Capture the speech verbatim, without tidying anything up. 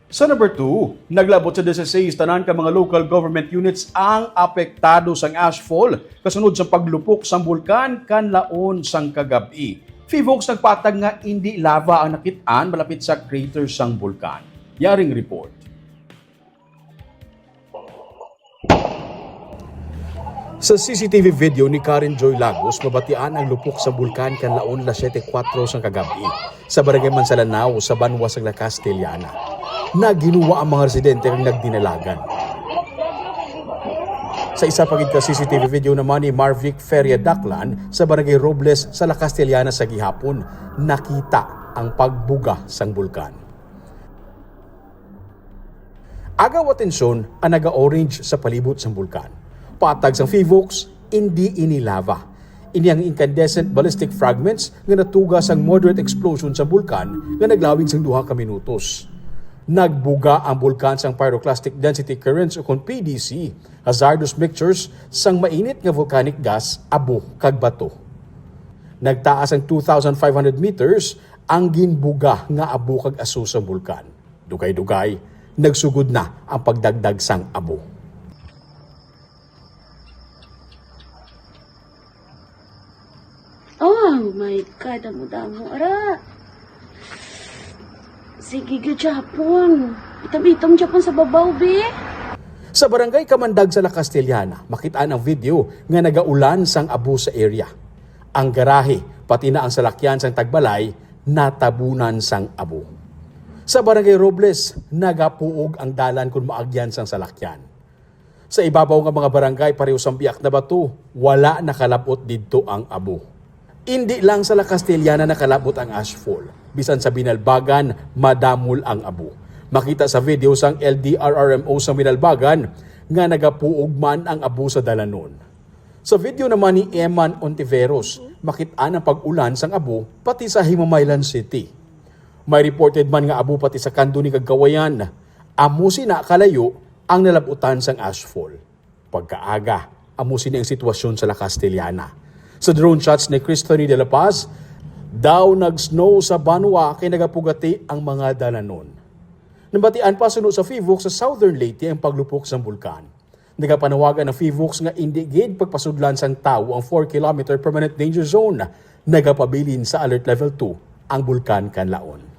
Sa number two, naglabot sa dieciséis tanan ka mga local government units ang apektado sang ashfall kasunod sa paglupok sang bulkan kanlaon sang kagab-i. Fivox nagpatag nga indi lava ang nakit-an malapit sa crater sang bulkan. Yaring report. Sa C C T V video ni Karen Joy Lagos, mabatian ang lupok sa bulkan kanlaon las siete kuwatro sang kagab-i sa barangay Mansalanao sa banwa sang La Castellana. Naginuwa ang mga residente kag nagdinalagan. Sa isa pa gid ka C C T V video naman ni Marvic Feria Daklan sa barangay Robles sa La Castellana sa gihapon, nakita ang pagbuga sang bulkan. Agaw atensyon ang naga-orange sa palibot sang bulkan. Patag sang Fivox, indi ini lava. Ini ang incandescent ballistic fragments nga natuga sang moderate explosion sa bulkan nga naglawig sang duha ka minutos. Nagbuga ang bulkan sang pyroclastic density currents, ukon P D C, hazardous mixtures sang mainit nga volcanic gas, abo, kag bato. Nagtaas ang two thousand five hundred meters ang ginbuga nga abo kag aso sang bulkan. Dugay-dugay, nagsugod na ang pagdagdag sang abo. Oh my God, damo-damo. Ara! Sige, gihapon. Itom-itom gihapon sa babaw, be. Sa barangay Kamandag sa La Castellana, makit-an ang video nga nagaulan sang abo sa area. Ang garahe, pati na ang salakyan sang tagbalay, natabunan sang abo. Sa barangay Robles, nagapuog ang dalan kon maagyan sang salakyan. Sa ibabaw nga mga barangay, pareho sang biak na bato, wala nakalab-ot didto ang abo. Indi lang sa La Castellana nakalab-ot ang ashfall. Bisan sa Binalbagan, madamol ang abo. Makita sa video sang L D R R M O sa Binalbagan nga nagapuog man ang abo sa dalanon. Sa video naman ni Eman Ontiveros, makit-an ang pag-ulan sang abo pati sa Himamaylan City. May reported man nga abo pati sa Candoni kag Cauayan. Amo sina kalayo ang nalab-utan sang ashfall. Pagkaaga, amo sini ang sitwasyon sa La Castellana. Sa drone shots ni Christony de la Paz, daw nag-snow sa banwa kay nagapugati ang mga dalanon. Nabatian pa suno sa Fivox sa Southern Leyte ang paglupok sang bulkan. Nagapanawagan ang Fivox nga indi gid pagpasudlan sang tawo ang four kilometer permanent danger zone. Nagapabilin sa alert level two ang Bulkan Kanlaon.